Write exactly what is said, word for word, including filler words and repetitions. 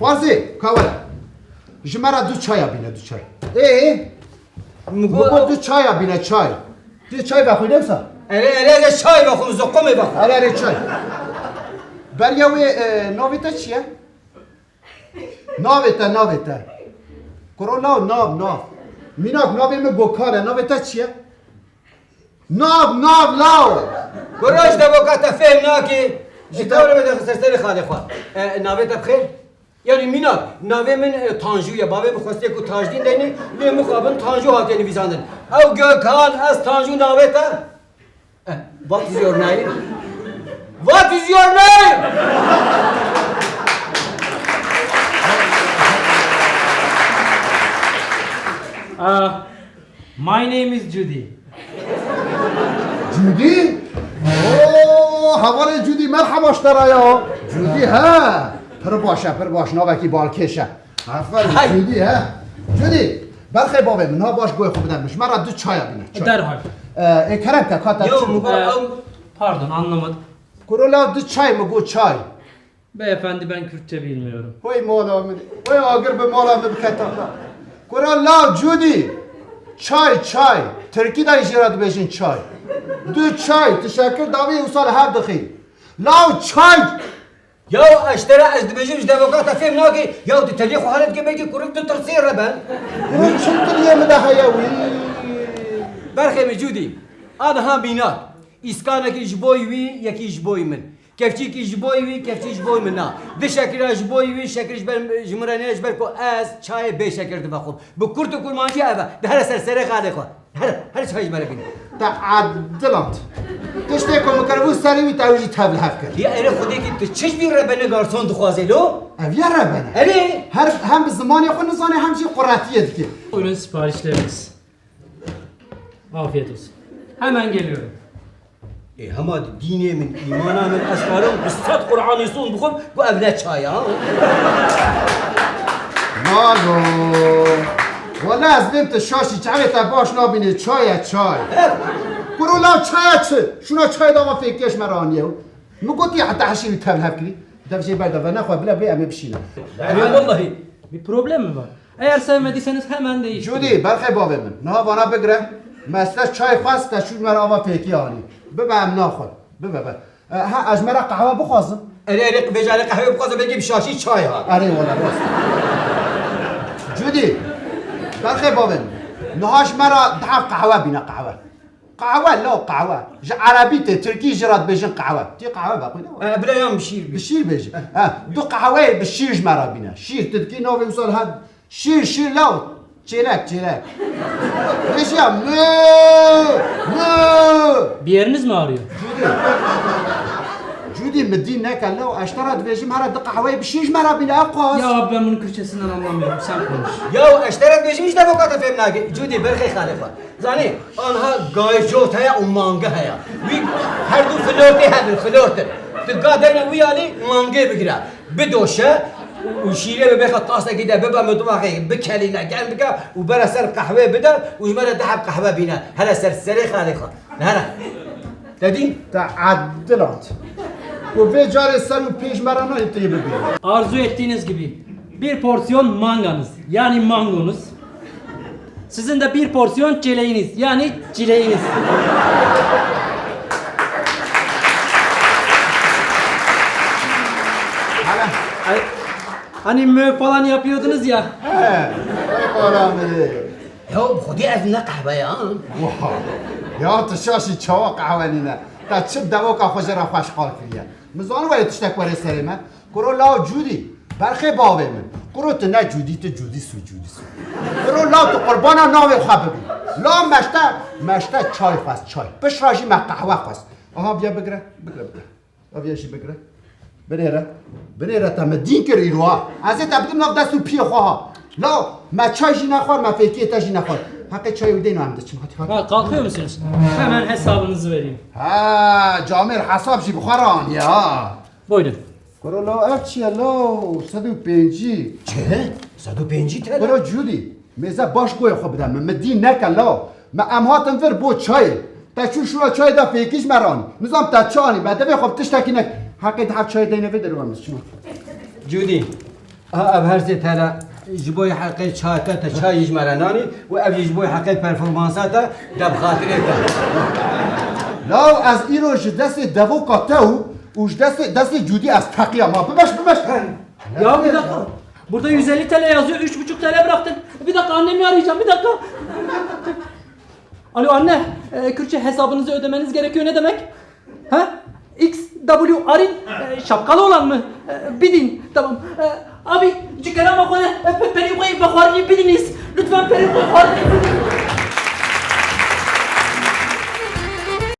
Fazê, ka were. Ji me re du çaya bîne, du çay. Ê? Min got, min got du çaya bîne, çay. Tu çay vexwîne wisa? Erê, erê, erê, çay vexwim, zoqomê vexwim. Erê, erê, çay. Beriya wê, e, navê te çi ye? Navê te, navê te. Kuro law, nav, nav. Mînak, navê min Gokan e, navê te çi ye? Nav, nav, law. Kuro ji devoka te fêm nake. Ji tewre me de xiste serê xalê xwe. E, navê te bi xêr? Yanî mînak, navê min, e, Tanju ye. Bavê min xwestiye ku Tajdîn deyne, lê mixabin Tanju hatiye nivîsandin. Ew Gökhan, ez Tanju, navê te? Eh, what is your name? What is your name? Ah, my name is Judy. Cudî? Oo, hevalê Cudî, merheba ji te re ya. Cudî, he. Pir baş e, pir baş. Navekî balkêş e. Aferin, Hay. Cudî, he. Cudî, berxê bavê min, ha baş goyê xwe bide min. Ji me re du çaya bîne. Çay. Derhal. Ee, ê kerem ke, ka te Yo, çi? Mugor, Ee, ew Pardon, anlamadım. Kuro law du çay mi got çay? Beyefendi, ben Kürtçe bilmiyorum. Hoy mala min. Hoy agir bi mala min bike tala. Kura law Cudî. Çay, çay. Tirkî de jî re dibêjin çay. Du çay, tu şekir davî wisa li hev dixî. Law çay. Ya eştere ez dibêjim ji devoka te fêm nake. Ya tu tevî xwe helet ke belkî kurik tu tirsê re ben. Kurik çi tiriyê min de heye wî? Berxê min Cudî. Aniha mînak. Îskanekî ji boy wî, yekî ji boy min. Kevçîkî ji boy wî, kevçî ji boy min na. Di şekira ji boy wî, şekir ji ber, ji min re nê, ji ber ku ez çayê bê şekir divexwim. Bi kurt û kurmancî ev e. Di here ser serê xalê xwe. Here, here çay ji me re bîne. Te edilant. Tiştê ku min kiribû serê wî te wî jî tevlihev kir. Ya erê xwedêkî tu çi ji vî rebene garson dixwazê lo? Ev ya rebene. Erê. Her, hem bi zimanê xwe nizane hem jî quretiyê dike. Buyurun siparişleriniz. Afiyet olsun. Hemen geliyorum. E, hema dînê min, îmana min, ez karim bi sed Qur'anê son bixwim, ku ev ne çay a. Malo. Wala ez lêm te şaşî, çavê te baş nabînê, çay e, çay. He. Kuro law çay e çi? Şuna çay dava fêkê ji me re aniye. Min gotî heta hişî wî tevlihev kirî. Dev jê berde ve nexwe bile bê em ê bişîne. Lale wellahî. Bir problem mi var? Eğer sevmediyseniz hemen değiştirin. Cudî, berxê bavê min. Niha vana bigire. Me ser çay xwest, te şûr me re ava fêkî anî. Bibe em naxwin. Bibe be. E, ha, ez ji me re qehwe bixwazim. Erê, erê, vêca erê qehwê bixwaze belkî bi şaşî çay hat. Erê, wala rast. Cudî, berxê bavê min. Niha ji me re dehf qehwe bîne qehwe. Qehwe, law qehwe. Ji erebî tê, tirkî jî re dibêjin qehwe. Tê qehwe vexwîne. E, bila yan bi şîr bî. Bi şîr bêjin. Eh. Ha, du qehweyê bi şîr ji me re bîne. Şîr, tirkî navê wisa li her şîr, şîr law. Çêlek, çêlek. Bêjiya mü, mü. Bir yeriniz mi ağrıyor? Cudî. Cudî, min dîn neke law, ez ji te re dibêjim, here du qehweyê bi şîr ji me re bîne, eqas. Ya abi, ben bunun Kürtçesinden anlamıyorum. Sen konuş. Ya ez ji te re dibêjim, ji devoka te fêm nake. Cudî, berxê xalê xwe. Zanî, anha gayê cot heye û mangî heye. Wî her du flortê hev in, flort in. Tu ga deyne wî alî mangê bigire. Bidoşe û şîrê bi bêxe tasekî de bibe mitbaxê, bikelîne, germ bike û bere ser qehwê bide û ji me re deheb qehwe bîne. Hele ser serê xalê xwe. Hele. Te dî? Te edilant. Ku vê carê ser û pêş me re nayê tê bibî. Arzu ettiğiniz gibi bir porsiyon manganız, yani mangonuz. Sizin de bir porsiyon çileğiniz, yani çileğiniz. Hala. Ay, hani mö falan yapıyordunuz ya. He, vay baramiri. Ya xwedî ev ne qehwe ya. Wah. Ya tu şaşî çawa qehwe nîne. Te çi devoka xwe jê re xweş qal kiriye. Min zan were tiştek were serê me. Kuro law Cudî, berxê bavê min. Kuro tu ne Cudî, tu Cudî su, Cudî su. Kuro law tu qurbana navê xwe bibî. Law meşte, meşte çay xwest, çay. Pişra jî me qehwe xwest. Aha, viya bigire, bigire, bigire. Aviya jî bigire. Binêre. Binêre te me dîn kir îro ha. Ez ê te bidim nav dest û piyê xwe ha. Law, me çay jî nexwar, me fêkiyê te jî nexwar. Heqê çayê wî deyna em diçin. Hadi, hadi. Ha, kalkıyor musunuz? Hemen hesabınızı vereyim. Ha, camêr hesab jî bi xwe re aniye ha. Buyurun. Kuro law ev çi ye law? Sed û pêncî. Çi? Sed û pêncî T L? Kuro Cudî, mêze baş goyê xwe bide min. Min dî neke law. Me em hatin vir bo çayê. Te çû şûra çayê de fêkî ji me re anî. Nizam te çi anî? Me devê xwe bi tiştekî nek. Heqê di hev çayê deyne vê derê em çima. Cudî. Ha, ev her sê tele ji bo heqê çaya te, te çayî ji me re nanî û ev jî ji bo heqê performansa te, te bi xatirê te. Law ez îro ji destê devoka te û û ji destê destê Cûdî ez teqiyam ha. Bibeş, bibeş. Ya bir dakika. Burada yüz elli T L yazıyor, üç buçuk T L bıraktık. Bir dakika, annemi arayacağım, bir dakika. Alo anne, e, Kürtçe hesabınızı ödemeniz gerekiyor ne demek? Ha? X W R'in e, şapkalı olan mı? E, bidin. Tamam. E, abi, ci kerama xwe, e, pe- perî xwe vexwarinî bidiniz. Lütfen perî xwe xwarinî bidin.